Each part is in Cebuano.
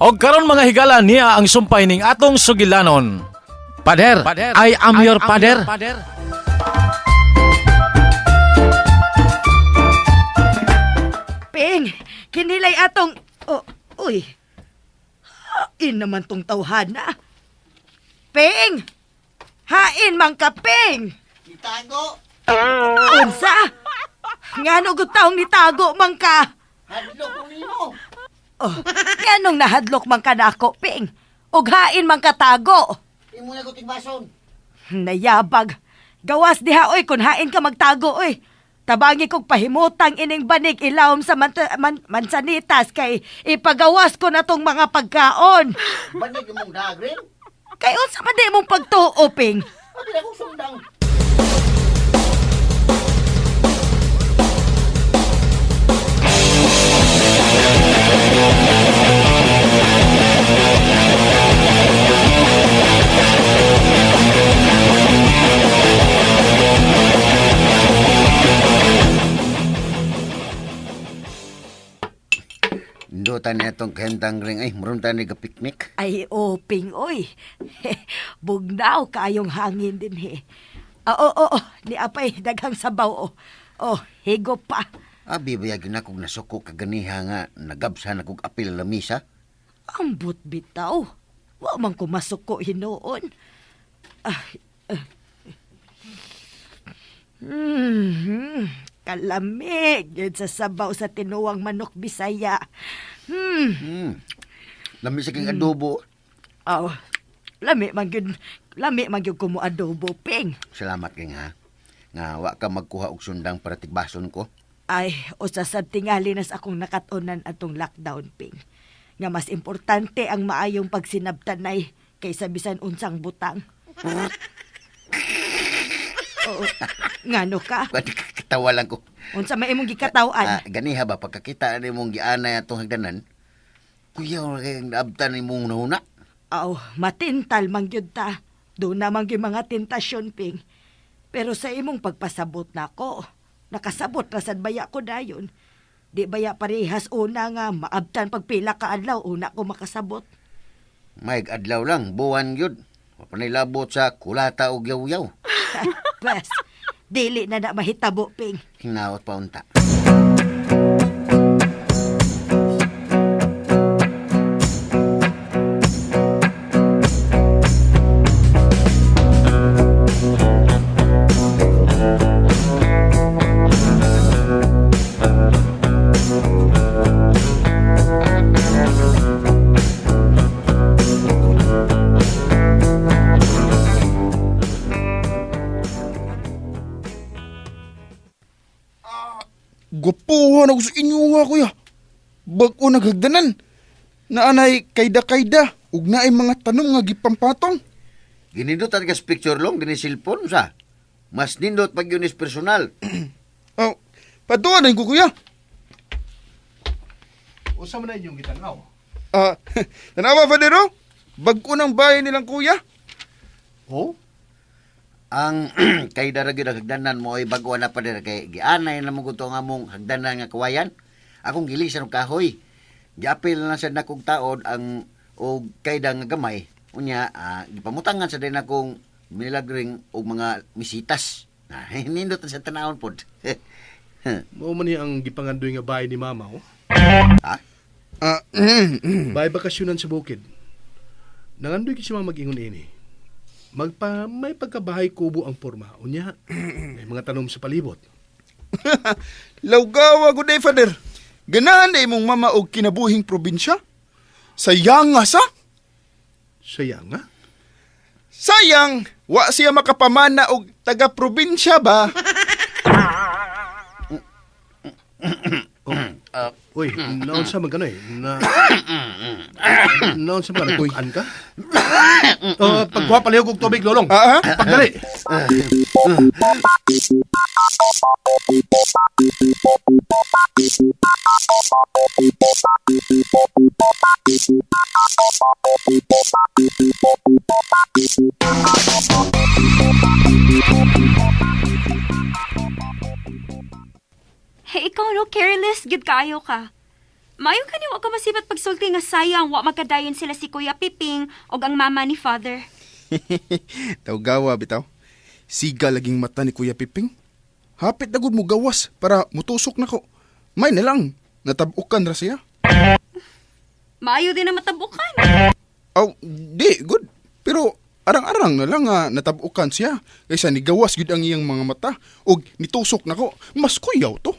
Og karon, mga higala, niya ang sumpay ning atong sugilanon. Pader, I am your pader. Ping, kinilay atong. Oh, uy. Hain naman tong tawhana. Ping! Hain man ka, Ping! Itago! Unsa? Ngano gud taong nitago man ka? Hadlok ko nimo! Oh, nganong nahadlok man ka nako, Ping? Ug hain man ka tago. Imo na ko tigbason. Nayabag. Gawas diha oy kun hain ka magtago oy. Tabangi kog pahimutang ining banig ilawom sa mansanitas kay ipagawas ko na tong mga pagkaon. Banig imong dagrin. Kay unsa man di imong pagtuo, Ping? Abi na kong sundang. Ndutan niya itong kahentang ring ay, murong tayo ni piknik. Ay, o, Ping, oy. Bugnaw kaayong hangin din he. Ah, oo, oo, ni apay daghang sabaw oh. Oh, higop pa. Abi bayag na kog nasuko kaganiha nga nagabsa na kog apil lamisa. Ambot bitaw. Wa man ko masuko hinuon. Ay, ah. Kalamig yun sa sabaw sa tinuwang manok Bisaya. Lami sa king adobo. Oh, lami man gyud kumo adobo, Ping. Salamat king ha. Nga wa ka magkuha og sundang para tigbason ko. Ay, usa sad tingali nas akong nakatunan atong lockdown, Ping. Nga mas importante ang maayong pagsinabtanay kaysa bisan unsang butang. Oo, ngano ka? Katawa lang ko. Unsa may imong gikataw-an? Ah, ganiha ba pagkakita ni mong gianay atong hagdanan? Kuya, wala kayong naabtan ni mong nahuna. Aw, matintal man gyud ta. Doon naman gyud mga tentasyon, Ping. Pero sa imong pagpasabot nako, nakasabot ra sad baya ko dayon. Di baya parehas una nga maabtan pagpila ka adlaw una ko makasabot. May adlaw lang, buwan gyud. Wa pa labot sa kulata og yaw-yaw. Bes, dili na na mahitabo, Ping. Hinaot pa unta. Gwapuhan ako sa inyo nga, kuya. Bag-o naghagdanan. Naanay kayda-kayda ug naay mga tanom nga gipampatong. Ginindot ang kas picture long, dinhi cellphone sa. Mas nindot pag yun is personal. Oh, patuan ko, kuya. Usa man na inyong gitanaw. Ah, tanawa, Fadero. Bag-o ng bahay nilang kuya. Oh? Ang kay dara gyud ang hagdanan mo ay bago na pa dira kay gianay na mo gusto nga mong hagdanan nga kawayan. Akong gilisan og kahoy. Giapil na lang sad nakong taod ang og kayda nga gamay. Unya gipamutangan sa din akong milagring og mga misitas. Na nindot na sa tanawon pod. Mao man ni ang gipangandoy nga bahay ni mama, oh. Ha? Ah, Bahay bakasyonan sa bukid. Nangandoy kay si mama mag-ingon ini. Magpa may pagkabahay kubo ang porma. Unya, may mga tanom sa palibot. Lawgawa gud day, Father. Ganahan na imong mama og kinabuhing probinsya. Sayang nga sa. Saya nga. Sayang, wa siya makapamana og taga-probinsya ba? Oh. Uy, naon sa man kanoy? Na Naon sa man nagtukan ka? Oh, pagkuha palihog og tubig lolong. Ah, ah? Pagdali. Hey, ikaw no, careless, gid kaayo ka. Maayo kani wa ka masibat pagsulti nga sayang wa magkadayon sila si Kuya Piping og ang mama ni Father. Tawgawa bitaw. Siga laging mata ni Kuya Piping. Hapit na gud mo gawas para mutusok nako. May na lang, natabukan ra siya. Maayo din na matabukan. Aw, di, good. Pero arang-arang na lang nga natabukan siya kaysa nigawas gud ang iyang mga mata ug nitusok nako. Mas kuyaw to.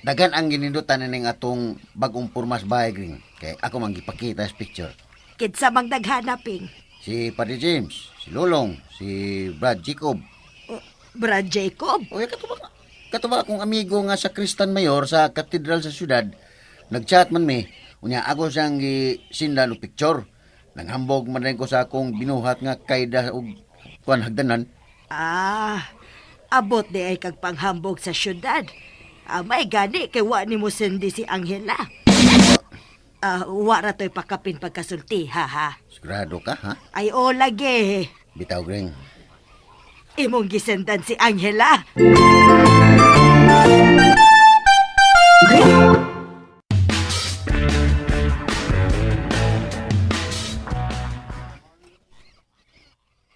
Dagan ang ginindutan ning atong bagong pormas bahay green. Kay ako man gipakita sa picture. Kinsa mang daghana, Ping? Si Padre James, si Lolong, si Brad Jacob. Oh, Brad Jacob? Oy, kato ba, kato ba akong amigo nga sa Kristan Mayor sa Katedral sa syudad, nagchat man mi. Unya ako siyang gisindan og picture. Nanghambog man rin ko sa akong binuhat nga kayda og kuan hagdanan. Ah, abot di ay kag panghambog sa syudad. Ah, may gani kay wa nimo sindi si Angela. Ah, wa ra to'y pakapin pagkasulti, ha ha. Sigurado ka, ha? Ay o lagi, Bitaw, Greng. imong gisendan si Angela.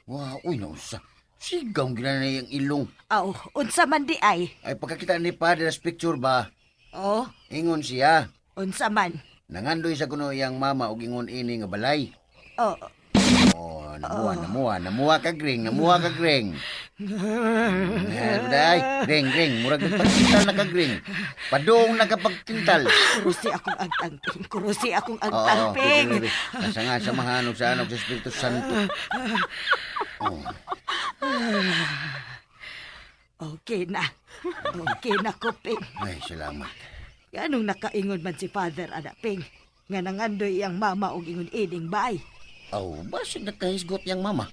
Wow, uy, nausa. Sigaw ginanay ang ilong. Aw, unsa man di ay? Ay, pagkakita ni Padre sa picture ba, Oh, ingon siya. unsa man? Nangandoy sa kuno iyang mama og ingon ini nga balay. Oh, Oh, namuha, namuha, namuha ka, Greng, namuha ka, Greng. Day, Greng, Greng, murag nagpagkintal na ka, Greng. Padung nakapagkintal. kurusi akong agtangping, kurusi akong Oo, agtangping. pwede, pwede. Asa nga, samahan og sa anog sa Espiritu Santo. Oh, Okay na. Okay na ko, Ping. ay, salamat. Ganong nakaingon man si Father, anak, Ping. Nga nangandoy iyang mama og ingon ining bay. Aw, basig nakahisgot yang mama.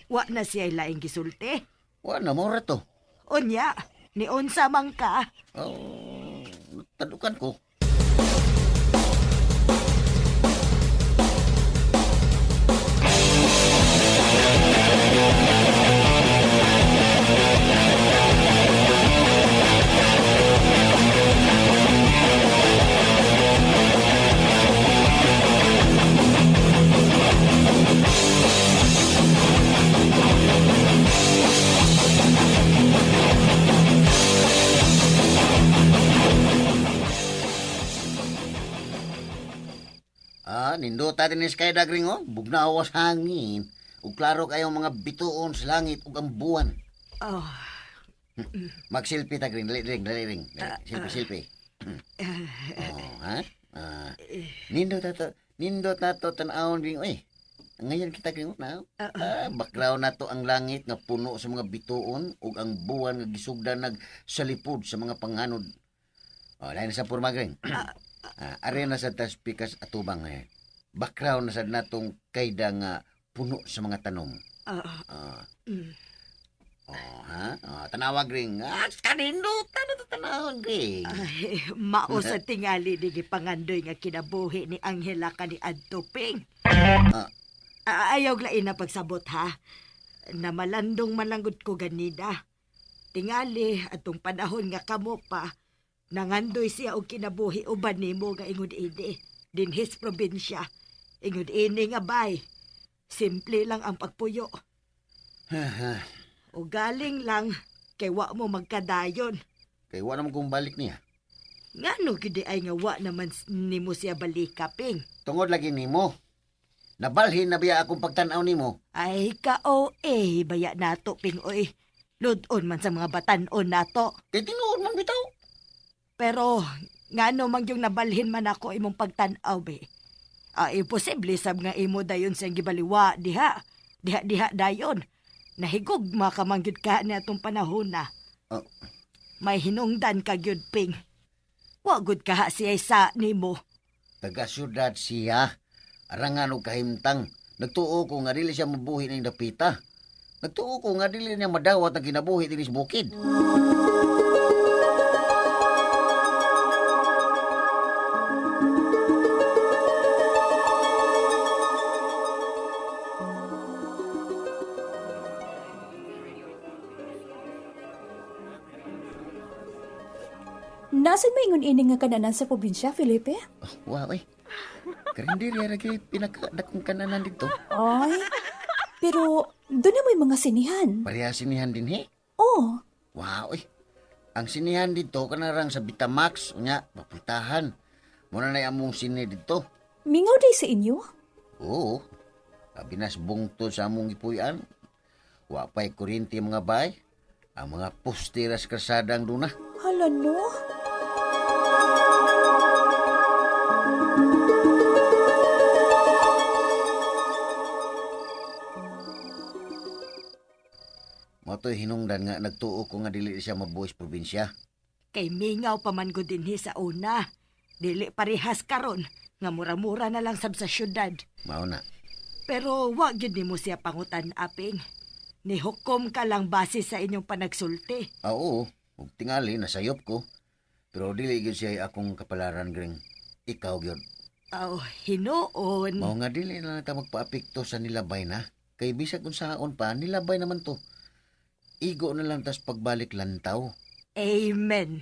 Wa na siya laing gisulti. Wa na, maura to. Unya, ni unsa man ka. Oh, tadukan ko. Ah, nindota din ni Sky Dagring, oh. Bugnaw sa hangin. Ug klaro kayong mga bituon sa langit ug ang buwan. Oh, Magsilpi ta, Green. Dali, Green. Dali, Green. Dali. Silpi, silpi. Oh, ha? Ah. Nindot na to. Nindot na to tan-awon, Green. Uy, ngayon kita, Green. Na. Ah, background na to ang langit nga puno sa mga bituon ug ang buwan nga gisugdan nagsalipod sa mga panganod. Oh, lain na sa porma, Green. Ah, are na sa tas pikas atubang ngayon. Background na sa natong kayda nga puno sa mga tanom. ah, Ah. mm. Oh, ha? Oh, tanawa, Green. Ah, kanindutan na to tanawon, Green. Ay, mao sa tingali ni gipangandoy nga kinabuhi ni Angela kani adto, Ping. Ah. Ah, ayaw lain na pagsabot ha. Namalandong malanggod ko ganina. Tingali atong panahon nga kamo pa nangandoy siya og kinabuhi uban nimo nga ingon ini dinhis probinsya. Ingon ini nga bay. Simple lang ang pagpuyo. O galing lang kay wa mo magkadayon. Kay wa naman kong balik niya. Ngano gyud ay nga wa naman nimo siya balika, Ping? Tungod lagi nimo. Nabalhin na biya akong pagtan-aw nimo. Ay ka-OA, baya nato, Ping, oy. Ludon man sa mga batanon nato. Kay tinuod man bitaw. Pero ngano man yung nabalhin man ako imong pagtan-aw be. Ah, imposible sab nga imo dayon siyang gibaliwa diha. Diha diha dayon. Nahigugma ka man gyud ka ni atong panahon na. Oh. May hinungdan ka gyud, Ping. Wa gud kaha siya sa nimo. Taga syudad siya. Arangan og kahimtang. Nagtuo ko nga dili siya mabuhi ning dapita. Nagtuo ko nga dili niya madawat ang kinabuhi dinhi sa bukid. Nasaan maingon ini nga kananan sa probinsya, Felipe? Oh, wow, eh. Karinderya ra kay pinakadakong kananan dito. Ay, pero doon na mo'y mga sinihan. Pareha sinihan din he. Oh, Wow, eh. Ang sinihan dito kanarang sa Vitamax, unya, papultahan. Muna na among sine dito. Mingaw day sa inyo? Oo. Abi nas bungtod sa among gipuy-an. Wa pa'y kuryente mga bay. Ang mga poste ra sa kalsada ang duna. Hala no? Mao to'y hinungdan nga nagtuo ko nga dili siya mabuhi sa probinsya. Kay mingaw pa man gud dinhi sa una. Dili parehas karon nga mura-mura na lang sab sa syudad. Mao na. Pero wa gyud nimo siya pangutan, Aping. Nihukom ka lang base sa inyong panagsulti. Ah, oo. Ug tingali nasayop ko. Pero dili gyud siya akong kapalaran gring. Ikaw gyud. Aw, hinuon. Mao nga dili na lang ta magpaapekto sa nilabay na. Kay bisag unsaon pa, nilabay naman to. Igo na lang tas pagbalik lantaw. Amen.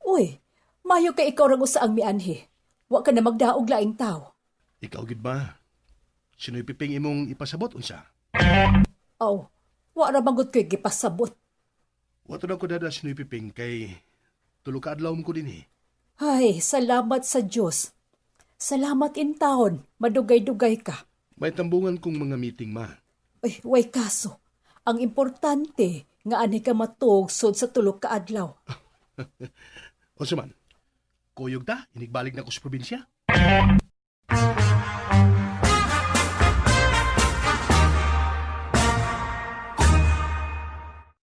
Uy, mayo kay ikaw rang usa ang mianhi. Wa ka na magdaog laing tao. Ikaw gid ba? Sino'y Piping imong ipasabot unsa? Aw, wa ra manggod ko'y gipasabot. Wato na ko dada sino'y Piping kay tulo ka adlaw ko dinhi. Ay, salamat sa Diyos. Salamat in taon, madugay-dugay ka. May tambungan kong mga meeting ma. Uy, way kaso. Ang importante nga ani ka matuog sud sa tulo ka adlaw. Unsa man? Kuyog ta, inigbalik na ko sa probinsya.